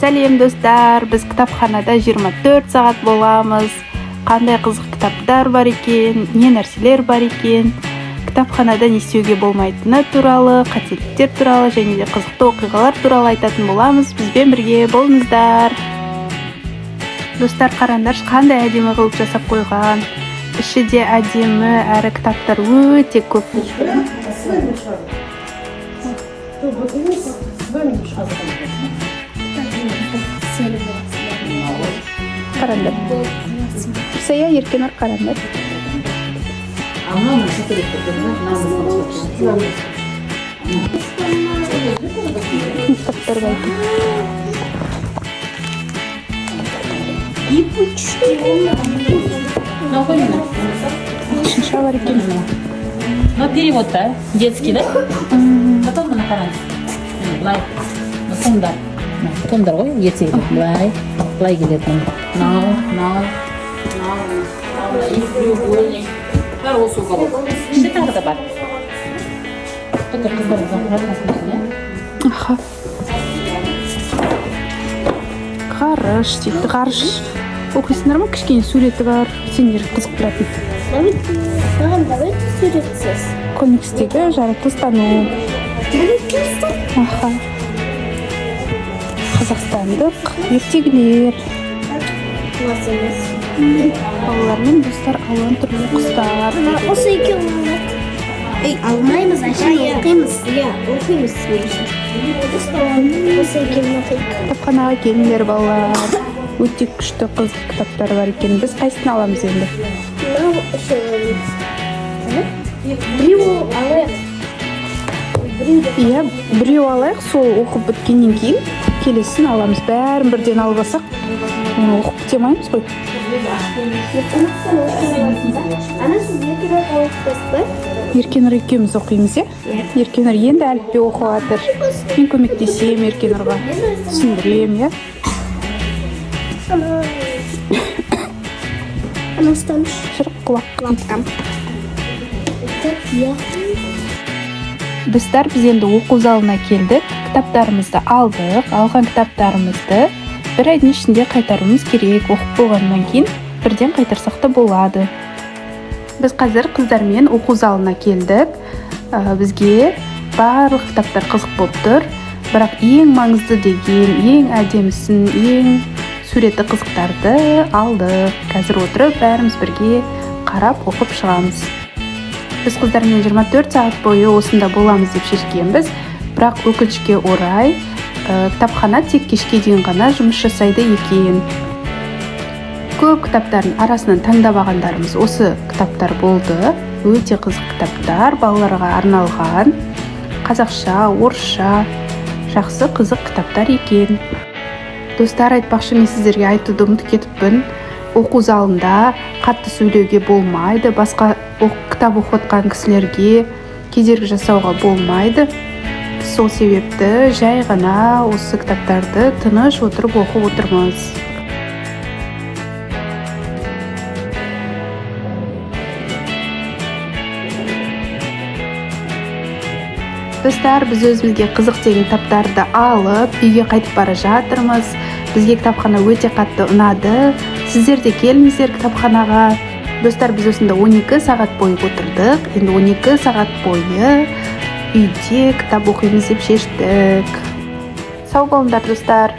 Сәлем, достар! Біз кітапханада 24 сағат боламыз. Қандай қызық кітаптар бар екен, не нәрселер бар екен, кітапханада не істеуге болмайтыны туралы, қателіктер туралы және де қызықты оқиғалар туралы айтатын боламыз. Бізбен бірге болыңыздар. Достар, қараңдаршы, қандай әдемі қылып жасап қойған. Іші де әдемі, әрі кітаптар өте көп. Қараңдар, Сая, Еркенұр, қараңдар. А мынау сатылып тұр, мынау. Кітаптар бар екен. Мынау ғой, мына. Ағылшынша бар екен. Мынау перевод та, детский да. Потом мына қараңыз. Міне, былай. Мына томдар. Мына томдар ғой, ертегі. Былай, былай келеді. Мынау, мынау, мынау, мынау, и треугольник. Бәрі осы уголок. Ішінде тағы да бар. Только қыздар аккуратно, иә? Аха, «Ғарыш» дейді. «Ғарыш» оқисыңдар ма? Кішкене суреті бар, сендер қызықтыратын. Маған давайте суретсіз. Комикстегі жаратылыстану. Аха, қазақстандық ертегілер. Класс емес. Балалар мен достар, алуан түрлі құстар. Осы екеуін алады. Ей, алмаймыз, әшейін оқимыз. Иә, оқимыз. Осы екеуін оқиық. Кітапханаға келіңдер, балалар, өте күшті, қызық кітаптар бар екен. Біз қайсысын аламыз енді? Мынау үшеуін. Біреу алайық. Біреуді. Иә, біреу алайық, сол оқып біткеннен кейін келесісін аламыз. Бәрін бірден алып алсақ, оны оқып біте алмаймыз ғой. Ана, сіз екі рет оқысыз ба? Еркенұр екеуміз оқимыз, иә. Еркенұр енді әліппе оқып жатыр. Мен көмектесемін Еркенұрға, түсіндіремін, иә. Ана, ұстаңызшы. Шырық құлақ. Иә. Достар, біз енді оқу залына келдік, кітаптарымызды алдық. Алған кітаптарымызды бір айдың ішінде қайтаруымыз керек. Оқып болғаннан кейін бірден қайтарсақ та болады. Біз қазір қыздармен оқу залына келдік. Бізге барлық кітаптар қызық болып тұр, бірақ ең маңызды деген, ең әдемісін, ең суреті қызықтарды алдық. Қазір отырып, бәріміз бірге қарап, оқып шығамыз. Біз қыздармен 24 сағат бойы осында боламыз деп шешкенбіз, бірақ өкінішке орай, кітапхана тек кешке дейін ғана жұмыс жасайды екен. Көп кітаптардың арасынан таңдап алғандарымыз осы кітаптар болды. Өте қызық кітаптар, балаларға арналған, қазақша, орысша, жақсы, қызық кітаптар екен. Достар, айтпақшы, мен сіздерге айтуды ұмытып кетіппін: оқу залында қатты сөйлеуге болмайды, басқа кітап оқып жатқан кісілерге кедергі жасауға болмайды. Біз сол себепті жай ғана осы кітаптарды тыныш отырып оқып отырмыз. Достар, біз өзімізге қызық деген кітаптарды алып, үйге қайтып бара жатырмыз. Бізге кітапхана өте қатты ұнады. Сіздер де келіңіздер кітапханаға. Достар, біз осында 12 сағат бойы отырдық. Енді 12 сағат бойы үйде кітап оқимыз деп шештік. Сау болыңдар, достар!